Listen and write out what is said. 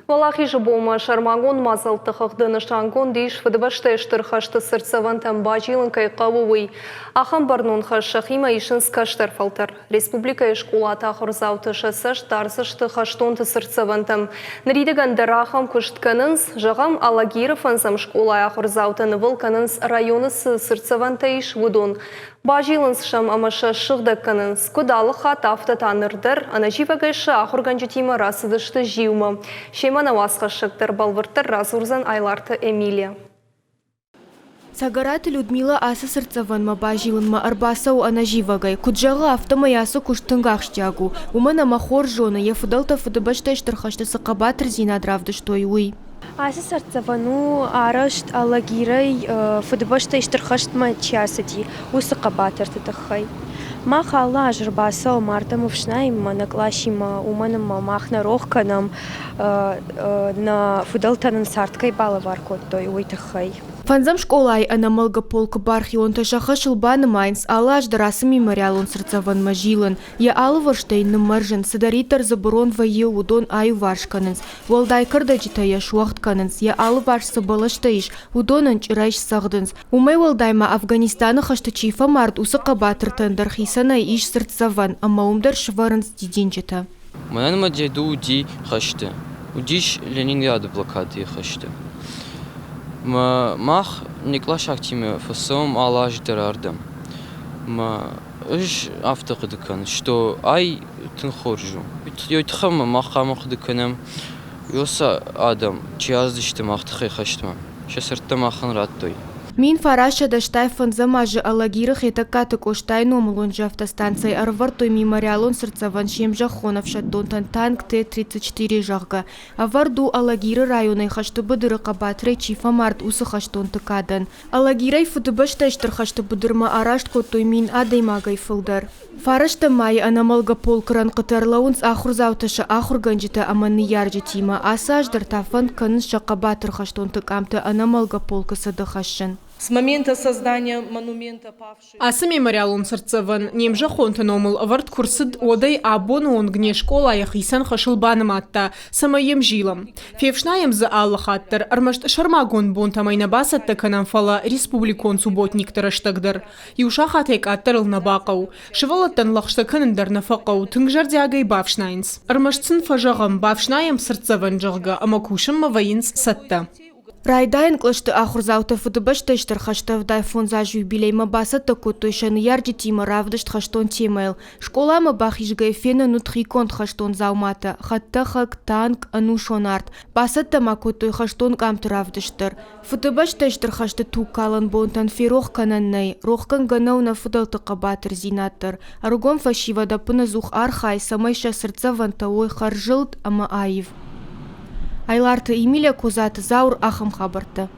Уӕлахизы бонмӕ сӕрмагонд мадзӕлтты хыгъды нысангонд ис, Фыдыбӕстӕйы Стыр хӕсты цыртдзӕвӕнтӕм базилын кӕй хъӕуы, уый. Ахӕм бӕрнон хӕс сӕхимӕ исынц кӕстӕр фӕлтӕр. Республикӕйы скъолаты ахуырдзауты сӕ цӕст дардзысты хӕстонты цыртдзӕвӕнтӕм. Ныридӕгӕн дӕр ахӕм куыст кӕнынц. Зӕгъӕм, Алагиры фӕндзӕм скъолайы ахуырдзаутӕ нывыл кӕнынц, районы цы цыртдзӕвӕнтӕ ис, уыдон. Базилынц сӕм ӕмӕ сӕ ссыгъдӕг кӕнынц. Куыд алы хатт, афтӕ та ныр дӕр ӕнӕзивӕгӕй сӕ ахуыргӕнджытимӕ рацыдысты зиумӕ. Семӕ нӕ уацхӕссӕг дӕр бӕлвырддӕр радзурдзӕн Айларты Эмилия. Цӕгӕраты Людмила ацы цыртдзӕвӕнмӕ базилынмӕ ӕрбацӕуы ӕнӕзивӕгӕй. Куыд зӕгъы, афтӕмӕй ацы куыст тынг ахсджиаг у, уымӕн ӕмӕ хорз зоны, йӕ фыдӕлтӕ Фыдыбӕстӕйы Стыр хӕсты цы хъӕбатырдзинад равдыстой, уый. Ацы цыртдзӕвӕн у арӕзт Алагирӕй Фыдыбӕстӕйы Стыр хӕстмӕ чи ацыди, уыцы хъӕбатырты тыххӕй. Мах алы аз ӕрбацӕуӕм ардӕм ӕфснайынмӕ нӕ къласимӕ, уымӕн ӕмӕ мах нӕ рох кӕнӕм, нӕ фыдӕлтӕ нын цард кӕй балӕвар кодтой, уый тыххӕй. Фӕндзӕм скъолайы ӕнӕмӕлгӕ полкы бархионтӕ сӕ хӕсыл банымайынц алы аз дӕр ацы мемориалон цыртдзӕвӕнмӕ зилын, йӕ алывӕрстӕ йын ныммӕрзын, цыдӕриддӕр дзы бырон вӕййы, уыдон аиуварс кӕнынц, Уӕлдай кӕрдӕджытӕ йӕ суӕгъд кӕнынц, йӕ алыварс цы бӕлӕстӕ ис, уыдонӕн чъырӕй сцӕгъдынц. Уымӕй уӕлдай ма Афганистаны хӕсты чи фӕмард, уыцы хъӕбатыртӕн дӕр хицӕнӕй ис цыртдзӕвӕн ӕмӕ уым дӕр сӕвӕрынц дидинджытӕ. Мӕнӕн мӕ деду уыди хӕсты. Уыдис Ленинграды блокадӕйы хӕсты. Мӕ мах не къласӕгтимӕ фӕцӕуӕм алы аз дӕр ардӕм. Мӕ ӕз афтӕ хъуыды кӕнын, что ай тынг хорз у. Йой тыххӕй ма мах хъуамӕ хъуыды кӕнӕм, уыцы адӕм чи ацыдысты мах тыххӕй хӕстмӕ, сӕ цӕрдтӕ махӕн радтой. 1985 азы Алагиры Хетӕгкаты Къостайы номыл уынджы автостанцӕйы ӕрӕвӕрдтой мемориалон цыртдзӕвӕн се мзӕххон ӕфсӕддонтӕн танк Т-34, зӕгъгӕ. Ӕвӕрд у Алагиры районӕй хӕсты быдыры хъӕбатырӕй чи фӕмард, уыцы хӕстонты кадӕн. Алагирӕй Фыдыбӕстӕйы Стыр хӕсты быдырмӕ араст кодтой 1000 адӕймагӕй фылдӕр. Фарӕстӕм майы ӕнӕмӕлгӕ полкы рӕнхъыты ӕрлӕууынц ахуырдзаутӕ сӕ ахуыргӕнджытӕ ӕмӕ ныййарджытимӕ. Ацы аз дӕр та фӕнд кӕнынц сӕ хъӕбатыр хӕстонты къамтӕ ӕнӕмӕлгӕ полкы цӕды хӕссын. С момента создания монумента павших. Ацы мемориалон цыртдзӕвӕн не мзӕххонты номыл ӕвӕрд куы рцыд, уӕдӕй абоны онг не скъола йӕхицӕн хӕсыл банымадта, цӕмӕй йӕм зилӕм. Фефснайӕм дзы алы хатт дӕр, ӕрмӕст сӕрмагонд бонтӕм ӕй нӕ бацӕттӕ кӕнӕм, фӕлӕ республикон субботникты рӕстӕг дӕр. Иу сахатӕй къаддӕр ыл нӕ бахъӕуы. Сывӕллӕттӕн лӕгъстӕ кӕнын дӕр нӕ фӕхъӕуы, тынг зӕрдиагӕй бафснайынц. Ӕрмӕст сын фӕзӕгъӕм, бафснайӕм цыртдзӕвӕн, зӕгъгӕ, ӕмӕ кусынмӕ вӕййынц цӕттӕ. Райдайӕн кълӕсты ахуырдзаутӕ Фыдыбӕстӕйы Стыр хӕсты 75 азы юбилеймӕ бацӕттӕ кодтой сӕ ныййарджытимӕ равдыст хӕстон темӕйыл. Скъоламӕ бахизгӕйӕ фенӕн уыд хиконд хӕстон дзауматӕ, хӕдтӕхӕг, танк, ӕнусон арт. Бацӕттӕ ма кодтой хӕстон къамты равдыст дӕр. Фыдыбӕстӕйы Стыр хӕсты тугкалӕн бонтӕн ферох кӕнӕн нӕй, рохгӕнгӕ нӕу нӕ фыдӕлты хъӕбатырдзинад дӕр. Ӕрыгон фӕсивӕд ӕппынӕдзух архайы, цӕмӕй сӕ цыртдзӕвӕнтӕ уой хӕрззылд ӕмӕ аив. Айларты Эмилия, Козаты Зауыр, ахӕм хабӕрттӕ.